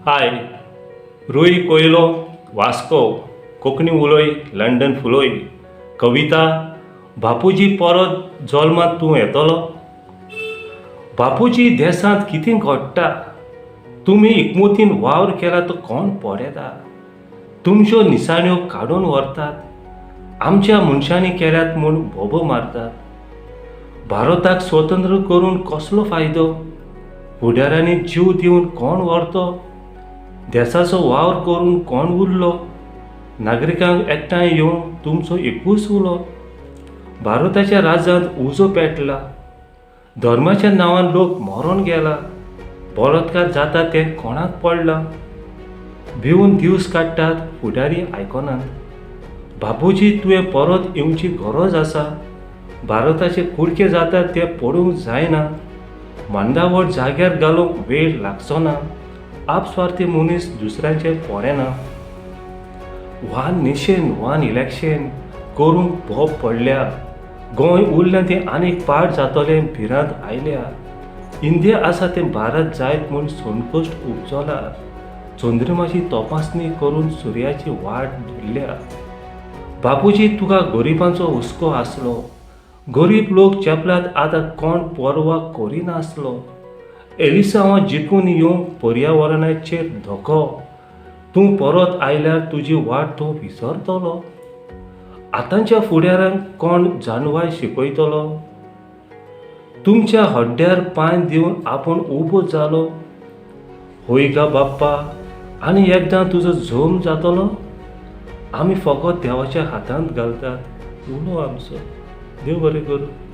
हाय, रुई कोयलो, वास्को, कोंकणी उलय, लंडन फुलोय, कविता, बापूजी परत जल्मांत तूं येतलो? बापूजी देसांत कितें घडटा? तुमी एकमुतीन वावर केला तो कोण पळयता? तुमच्यो निशाण्यो काडून व्हरतात, आमच्या मनशांनी केल्यात म्हूण बोबो मारतात. भारताक स्वतंत्र करून कसलो फायदो? फुडाऱ्यांनी जीव दिवन कोण व्हरतो? देसाचो वावर करून कोण उरलो? नागरिकांक एकठांय येवन तुमचो एकूच उलो. भारताच्या राज्यांत उजो पेटला, धर्माच्या नांवान लोक मरोन गेला, बलात्कार जाता तें कोणाक पडलां? भिवन दीस काडटात, फुडारी आयकनात. बापूजी, तुवें परत येवची गरज आसा. भारताचे कुडके जातात ते पडूंक जायना. मांडावळ जाग्यार घालूंक वेळ लागचो ना. आपस्वार्थी मनीस दुसऱ्यांचें पळयना. वन नेशन वन इलेक्शन करूंक भोव पडल्या. गोंय उरलें तें आनीक पाड जातलें भिरांत आयल्या. इंडिया आसा तें भारत जायत म्हूण संकश्ट उपजला. चंद्रमाची तपासणी करून सुर्याची वाट धरल्या. बापूजी, तुका गरिबांचो हुस्को आसलो. गरीब लोक चेपल्यात आतां कोण पर्वा करिनासलो. एलिसांवां जिखून येवंक पर्यावरणाचेर धोको. तूं परत आयल्यार तुजी वाट तूं विसरतलो. आतांच्या फुडाऱ्यांक कोण जाणवाय शिकयतलो? तुमच्या हड्ड्यार पांय दिवन आपूण उबो जालो. हय गा बाप्पा, आनी एकदां तुजो जल्म जातलो. आमी फकत देवाच्या हातांत घालतात उलो आमचो. देव बरें करूं.